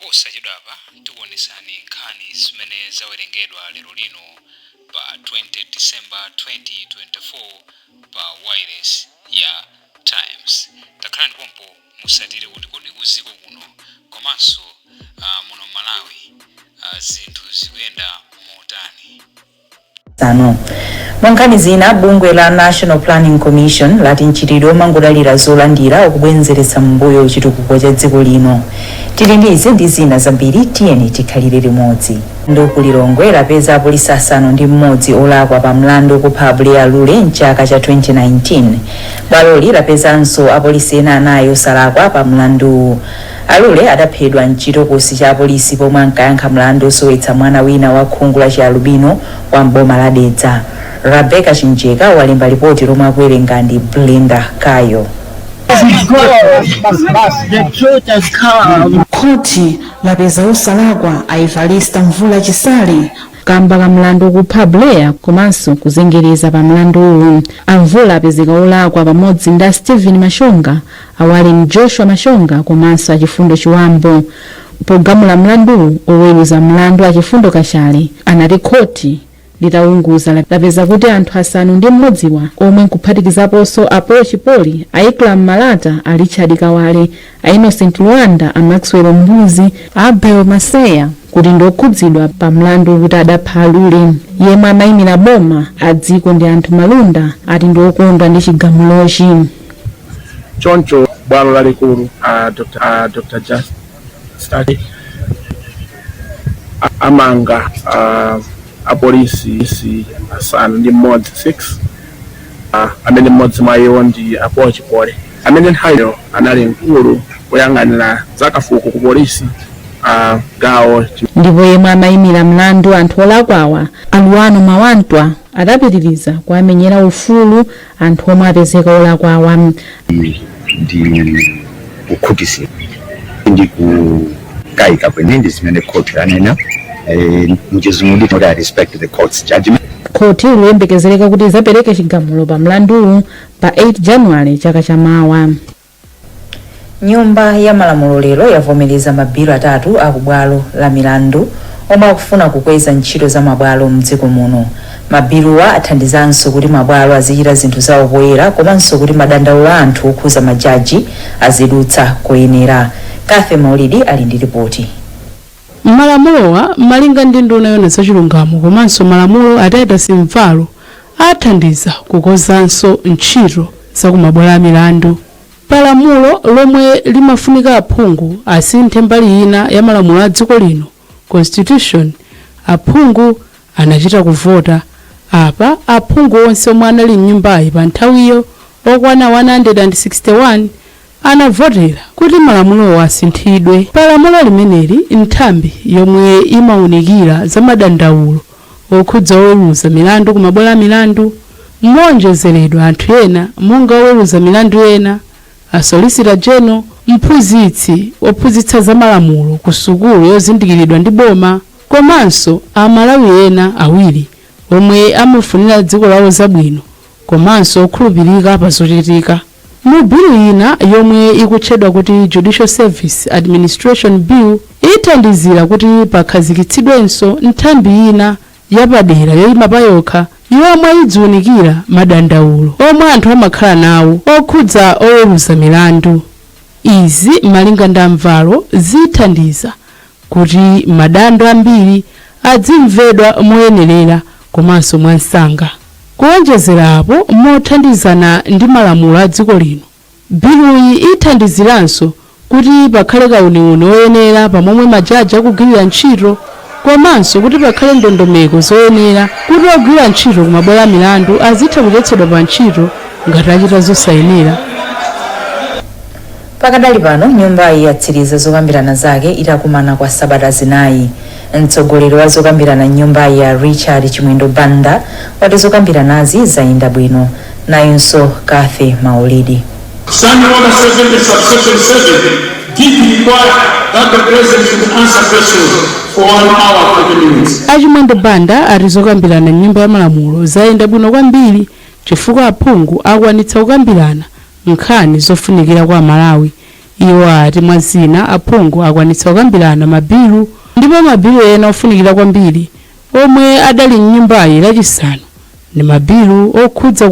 Posachedwapa tikuonesani nkhani zimene zawerengedwa lero lino pa 20 December 2024 pa wireless ya Times. Takhalani pompo musatire kuti kodi kuziko kuno komanso muno Malawi zinthu zikuyenda motani. Sano mwankhani zina, bungwe la National Planning Commission lati mchitidwe omangodalira zolandira ukubwenzeretsa m'mbuyo chitukuko cha dziko lino. Tili ndi izi ndi zina zambiri, tiyeni tikhalire limodzi. Ku Lilongwe lapeza apolisi 6 olakwa pa mlandu okupha Abuleya Lule mchaka cha 2019. Bwaloli lapezanso apolisi ena 4 osalakwa pa mlanduwu. Alule adaphedwa mchitokosi cha apolisi pomwe ankayankha mlandu osowetsa mwana wina wa khungu la chialubino wa mboma la Dedza. Rebecca Chinjeka walemba ripoti lomwe akuwerenga ndi Blenda Kayo. The truth has come. Khoti lapeza osalakwa a Evarista Mvula Chisale kamba ka mlandu okupha Blair komanso kuzengereza pa mlanduwu. Amvula apezeka olakwa pamodzi ndi a Stephen Mashonga, a Warren Joshua Mashonga komanso Achifundo Chiwambo. Pogamula mlanduwu, oweruza mlandu Achifundo Kachale anati khoti litaunguza lapeza kuti anthu 6wa, omwe nkuphatikizaponso a Paul Chipoli, a Ikram Malata, a Richard Kawale, a Innocent Luanda, a Maxwell Mbuzi, a Abel Maseya, kuti ndokhudzidwa pa mlandu kuti adapha Alule. Yemwe amayimira boma a dziko ndi anthu Malunda ati ndiokondwa ndi chigamulochi. Choncho bwalo lalikulu a Dr. Justice amanga apolisi 6 6 amene mmodzi mwa iwo ndi a Paul Chipole, amene nthawiyo anali mkulu woyang'anira zakafukufuku ku polisi gawo. Ndipo yemwe amayimira mlandu anthu olakwawa, Aluano Mawantwa, adapitiriza kuamenyera ufulu anthu omwe apezeka olakwawa. Ndi kukhutitsidwa ndi kukayika kwene ndi zimene court yanena. Mchizungu nditi I respect the court's judgment. Khoti likuyembekezereka kuti izapereke chigamulo pa mlanduwu pa 8 Januwale chaka chamawa. Nyumba ya Malamulo lero yavomereza mabilu atatu akubwalo la milandu omwe akufuna kukweza ntchito za mabwalo mdziko muno. Mabiluwa athandizanso kuti mabwalo azichita zinthu zawo poyera komanso kuti madandaulo a anthu okhuza majaji azidutsa koyenera. Kathe Maulidi ali ndi ripoti. Malamulowa, malinga ndi nduna yona zachilungamo komanso malamulo a Titus Mvalo, athandiza kukonzanso ntchito zakumabwalo a milandu. Palamulo lomwe limafunika aphungu asinthe mbali ina ya malamulo a dziko lino, constitution, aphungu anachita kuvota. Apa aphungu onse omwe anali mnyumbayi pa nthawiyo, okwana 161, anavotera kuti malamulowo asinthidwe. Palamulo limeneli, nthambi yomwe imawunikira za madandaulo okhudza oweruza milandu kumabwalo a milandu monjezeredwa anthu ena monga oweruza milandu ena, a Solicitor General, mphunzitsi wophunzitsa za malamulo ku sukulu yozindikiridwa ndi boma, komanso Amalawi ena awiri omwe amafunira dziko lawo zabwino komanso okhulupirika pa zochitika. Mu bilu ina yomwe ikutchedwa kuti Judicial Service Administration Bill, ithandizira kuti pakhazikitsidwenso nthambi ina yapadera yoyima payokha yomwe idziwunikira madandaulo omwe anthu amakhala nawo okhudza oweruza milandu. Izi, malinga ndi Amvalo, zithandiza kuti madando ambiri adzimvedwa moyenerera komanso mwansanga. Kuwonjezera apo, mothandizana ndi malamulo a dziko lino, biluyi ithandiziranso kuti pakhale kauniuni oyenera pamomwe majaji akugwirira ntchito, komanso kuti pakhale ndondomeko zoyenera kuti ogwira ntchito kumabwalo a milandu azitha kuchotsedwa pa ntchito ngati achita zosayenera. Pakadali pano nyumbayi yatsiriza zokambirana zake itakumana kwa sabata 4. Mtsogoleri wa zokambirana nyumbayi ya Richard Chimwendo Banda wati zokambiranazi zayenda bwino. Nayonso Kathe Maulidi. Standing Order 70, subsection 7 did require that the President should answer questions for 1 hour 30 minutes. Achimwendo Banda ati zokambirana mnyumba ya malamulo zayenda bwino kwambiri chifukwa aphungu akwanitsa kukambirana nkhani zofunikira kwa Malawi. Iwo ati mwa zina aphungu akwanitsa kukambirana mabilu, ndipo mabilu ena ofunikira kwambiri omwe adali mnyumbayi Lachisanu ndi mabilu okhudza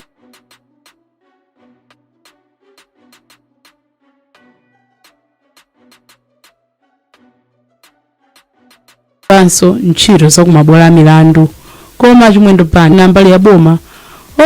panso ntchito zakumabwalo a milandu. Koma Chimwendo Banda mbali ya boma,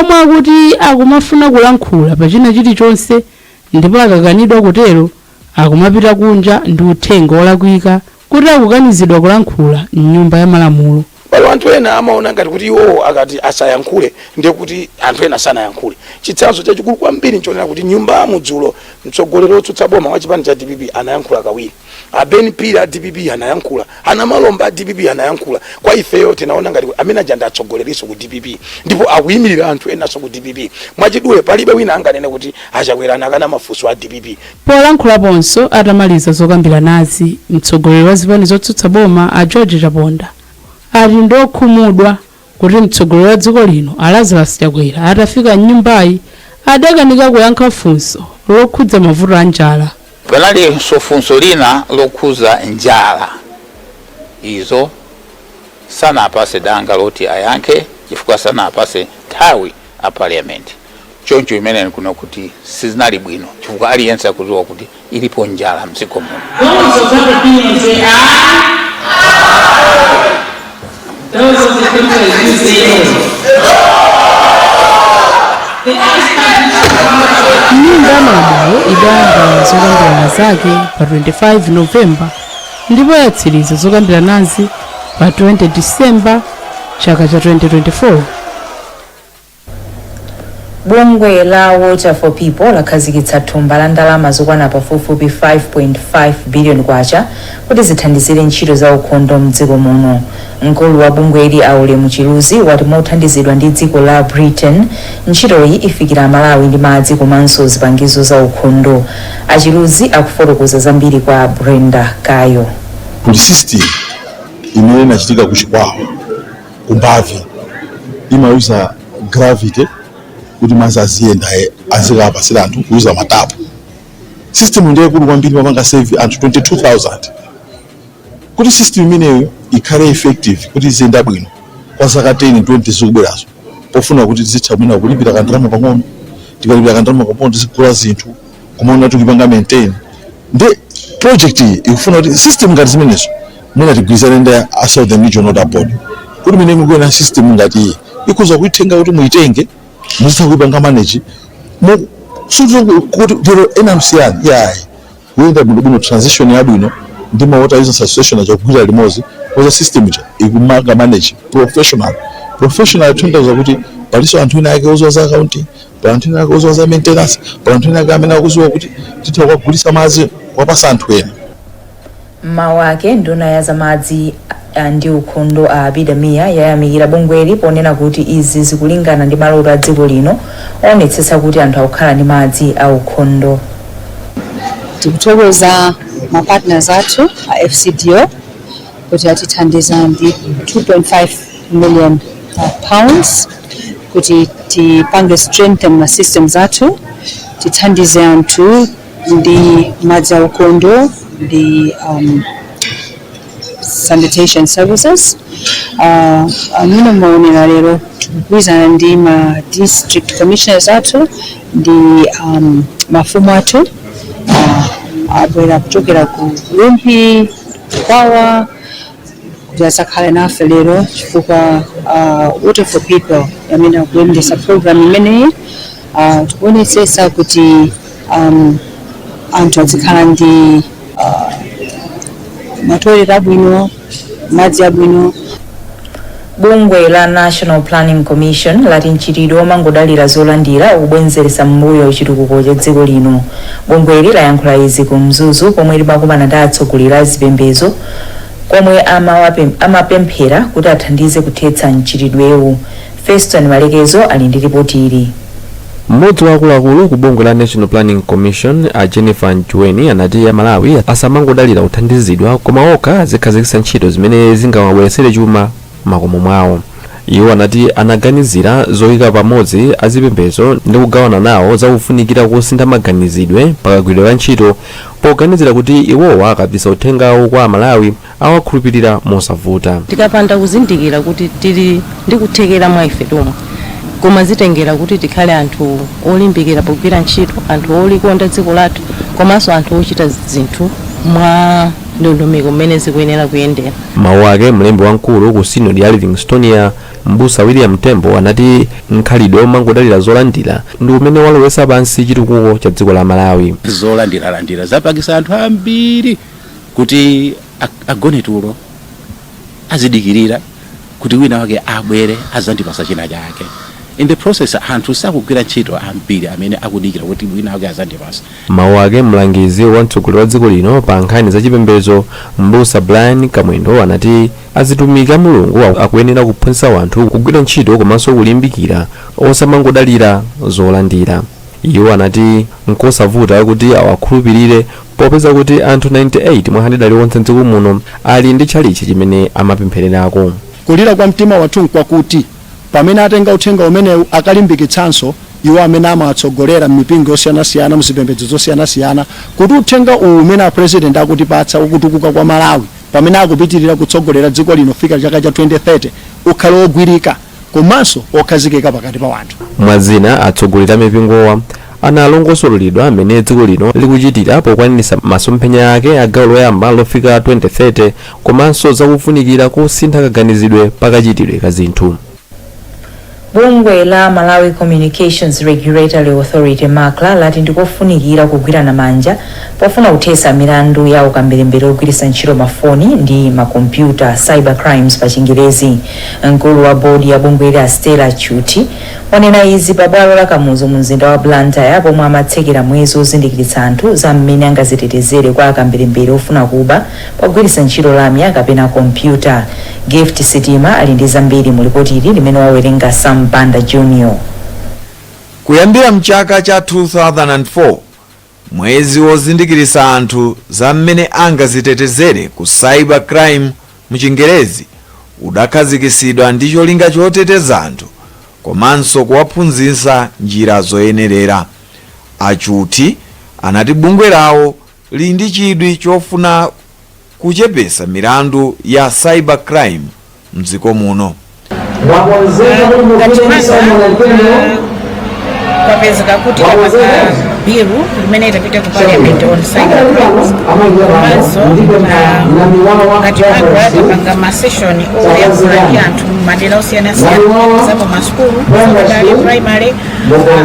omwe akuti akumafuna kulankhula pa china chilichonse ndipo akakanidwa kutero akumapita kunja ndi uthenga wolakwika kuti akukanizidwa kulankhula mnyumba ya malamulo. Pali anthu ena amaona ngati kuti iwowo akati asayankhule ndiye kuti anthu ena sanayankhule. Chitsanzo chachikulu kwambiri nchonena kuti nyumba mudzulo mtsogoleri wotsutsa boma wa chipani cha DPP anayankhula kawiri, a Ben Phiri a DPP anayankhula, ana Malomba a DPP anayankhula. Kwa ifeyo tinaona ngati amene aja ndi atsogoleriso ku DPP ndipo akuyimirira anthu enanso ku DPP. Mwachidule, palibe wina anganene kuti aChakwera anakana mafunso a DPP. Polankhulaponso atamaliza zokambiranazi, mtsogoleri wa zipani zotsutsa boma a George Chaponda ati ndokhumudwa kuti mtsogoleri wa dziko lino a Lazarus Chakwera atafika mnyumbayi adakanika kuyankha funso lokhudza mavuto a njala. Panalinso funso lina lokhuza njala. Izo sanapase danga loti ayankhe chifukwa sanapase nthawi a parliament. Choncho imene kuno kuti sizinali bwino chifukwa aliyense akudziwa kuti ilipo njala mdziko muno. Those of that opinion say aye. Those of the contrary do say no. The ayes have it. Nyumba ya malamulo idayamba zokambirana zake pa 25 Novemba ndipo yatsiriza zokambiranazi pa 20 Disemba chaka cha 2024. Bungwe la Water for People lakhazikitsa thumba la ndalama zokwana pafupifupi 5.5 billion kwacha kuti zithandizire ntchito za ukhondo mdziko muno. Mkulu wa bungweli a Ulemu Chiluzi wati mothandizidwa ndi dziko la Britain, ntchitoyi ifikira Malawi ndi madzi komanso zipangizo za ukhondo. AChiluzi akufotokoza zambiri kwa Brenda Kayo. Kuli system imene inachitika ku Chikwawa kumbavi, imayuza gravity kuti madzi aziyenda, azikapasira anthu kuyuza matapu. System ndiye ikulu kwambiri, mapanga save anthu 22,000. Kuti system imeneyo ikhale effective, kuti iziyenda bwino kwa zaka 10 20 zikubwerazo, pofuna kuti tizitha mwina kulipira kandalama pang'ono, tikalipira kandalama pang'ono tizigula zinthu kumaona tikupanga maintain. Ndi project iyi ikufuna kuti system ngati zimenezo mwina tigwirizane ndi a Southern Region Water Board kuti mene mukuona system ngati iyi ikhoza kuitenga kuti muitenge, muzitha kuipanga manage kuti lero ena msiyani yayi kuyenda bwinobwino, transition yabwino ndi ma water users association achakugwira limodzi koza system ija ikumanga manage professional. Professional kutanthauza kuti palinso anthu ena ake oziwa za accounting, pali anthu ena ake oziwa za maintenance, pali anthu ena ake amene akuziwa kuti titha kukagulisa madzi kuwapasa anthu ena. Mmawu ake, nduna ya zamadzi ndi ukhondo a Abida Mia yayamikira bungweli ponena kuti izi zikulingana ndi maloto a dziko lino oonetsetsa kuti anthu akukhala ndi madzi a ukhondo. Tikuthokoza ma partners athu a FCDO kuti atithandiza ndi 2.5 million pounds kuti tipange strengthen ma systems athu, tithandize anthu ndi madzi aukhondo ndi sanitation services. Amene maonera lero tikugwirizana ndi ma district commissioners athu ndi mafumu athu, abwera kuchokera ku Rumphi, Chikwawa kuti azakhale nafe lero chifukwa Water for People amene akuyendesa program imeneyi, tikuonetsetsa kuti anthu azikhala ndi matoilet abwino, madzi abwino. Bungwe la National Planning Commission lati mchitidwe omangodalira zolandira ukubwezeretsa m'mbuyo chitukuko cha dziko lino. Bungweli layankhula izi ku Mzuzu komwe limakumana ndi atsogoleri a zipembedzo komwe amapemphera kuti athandize kuthetsa mchitidwewu. Feston Malekezo ali ndi ripoti ili. Mmodzi wa akuluakulu ku bungwe la National Planning Commission a Jennifer Njuweni anati Amalawi asamangodalira kuthandizidwa koma okha azikhazikitsa ntchito zimene zingawabweretsere chuma makomo mwawo. Iwo anati anaganizira zoyika pamodzi azipembedzo ndi kugawana nawo zakufunikira kusintha maganizidwe pakagwiridwe ka ntchito, poganizira kuti iwowa akapitsa uthengawo kwa Amalawi awakhulupirira mosavuta. Tikapanda kuzindikira kuti tili ndi kuthekera mwa ife tomwe, koma zitengera kuti tikhale anthu olimbikira pogwira ntchito, anthu olikonda dziko lathu, komanso anthu ochita zinthu mwa ndondomeko mmene zikuyenera kuyendera. Mawu ake, mlembi wamkulu ku Sinodi ya Livingstonia, Mbusa William Tembo, anati mkhalidwe omangodalira zolandira ndi umene walowetsa pansi chitukuko cha dziko la Malawi. Zolandiralandira zapangisa anthu ambiri kuti agone tulo, azidikirira kuti wina wake abwere azandipasa china chake. In the process, anthu sakugwira ntchito ambiri amene akudikira kuti wina wake azandipasa. Mawu ake, mlangizi wa mtsogoleri wa dziko lino pa nkhani zachipembedzo, Mbusa Brian Kamwendo, anati azitumiki a Mulungu akuyenera kuphunzitsa anthu kugwira ntchito komanso kulimbikira, osamangodalira zolandira. Iwo anati nkosavuta kuti awakhulupirire popeza kuti anthu 98 mwa 100 aliwonse mdziko muno ali ndi tchalitchi chimene amapemphererako. Kulira kwa mtima wathu nkwakuti pamene atenga uthenga umenewu akalimbikitsanso iwo amene amawatsogolera m'mipingo yosiyanasiyana, muzipembedzo zosiyanasiyana, kuti uthenga uwu umene a President akutipatsa wakutukuka kwa Malawi pamene akupitirira kutsogolera dziko lino fika chaka cha 2030 ukhale wogwirika komanso okhazikika pakati pa wanthu. Mwazina, atsogoleri a mipingowa analongosoleredwa mmene dziko lino likuchitira pokwaniritsa masomphenya ake a gawo loyamba lofika 2030, komanso zakufunikira kusintha kaganizidwe pakachitidwe ka zinthu. Bungwe la Malawi Communications Regulatory Authority, MACRA, lati ndikofunikira kugwirana manja pofuna kuthetsa milandu ya ukamberembere ogwiritsa ntchito mafoni ndi makompyuta, cyber crimes pa Chingerezi. Mkulu wa bodi ya bungweli, a Stella Chuti, wanena izi pa bwalo la Kamuzu mu mzinda wa Blantyre pomwe amatsekera mwezi ozindikiritsa anthu za mmene angazitetezere kwa akamberembere ofuna kuba pogwiritsa ntchito lamya kapena kompyuta. Gift Sitima ali ndi zambiri mu lipotili limene wawerenga Sam Banda Junior. Kuyambira mchaka cha 2004, mwezi wozindikirisa anthu za mmene angazitetezere ku cyber crime muchingerezi udakhazikisidwa ndi cholinga choteteza anthu komanso kuwaphunzitsa njira zoyenerera. Achuti anati bungwe lawo lili ndi chidwi chofuna kuchepesa milandu ya cyber crime mdziko muno. Ngati MACRA, kwapezeka kuti tapanga bill limene itapita ku Parliament on cyber crimes. Komanso ngati MACRA tapanga ma session oyankhula ndi anthu madera osiyanasiyana, zapo masukulu, secondary, primary,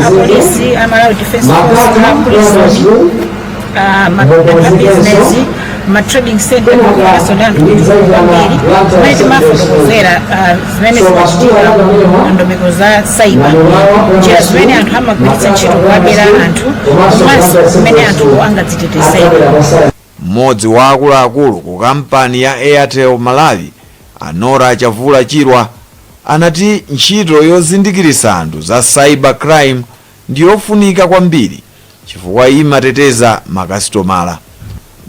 apolisi, a Malawi Defence Force, a prison, ma business, ma trading center, komanso ndi anthu kwambiri zimene timafotokozera zimene zimachitika ndondomeko za cyber, njira zimene anthu amagwiritsa ntchito kuwabera anthu, komanso zimene anthu angadzitetezere. Mmodzi wa akuluakulu ku kampani ya Airtel Malawi, Anora Chavula Chirwa, anati ntchito yozindikirisa anthu za cyber crime ndi yofunika kwambiri chifukwa imateteza makasitomala.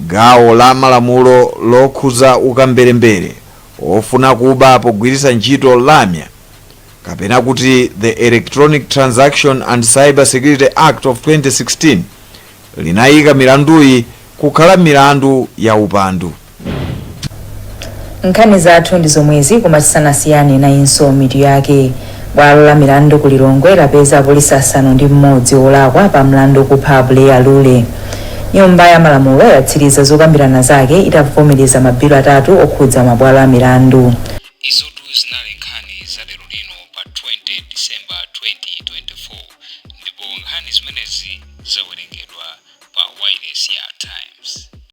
Gawo la malamulo lokhuza ukamberembere ofuna kuba pogwiritsa ntchito lamya, kapena kuti the Electronic Transaction and Cyber Security Act of 2016, linayika milanduyi kukhala milandu ya upandu. Nkhani zathu ndi zomwezi, koma tisanasiyane nayinso mitu yake. Bwalo la milandu ku Lilongwe lapeza apolisi 6 olakwa pa mlandu kupha Buleya Lule. Nyumba ya Malamulo yatsiriza zokambirana zake itavomereza mabilu atatu okhudza mabwalo a milandu. Izotu zinali.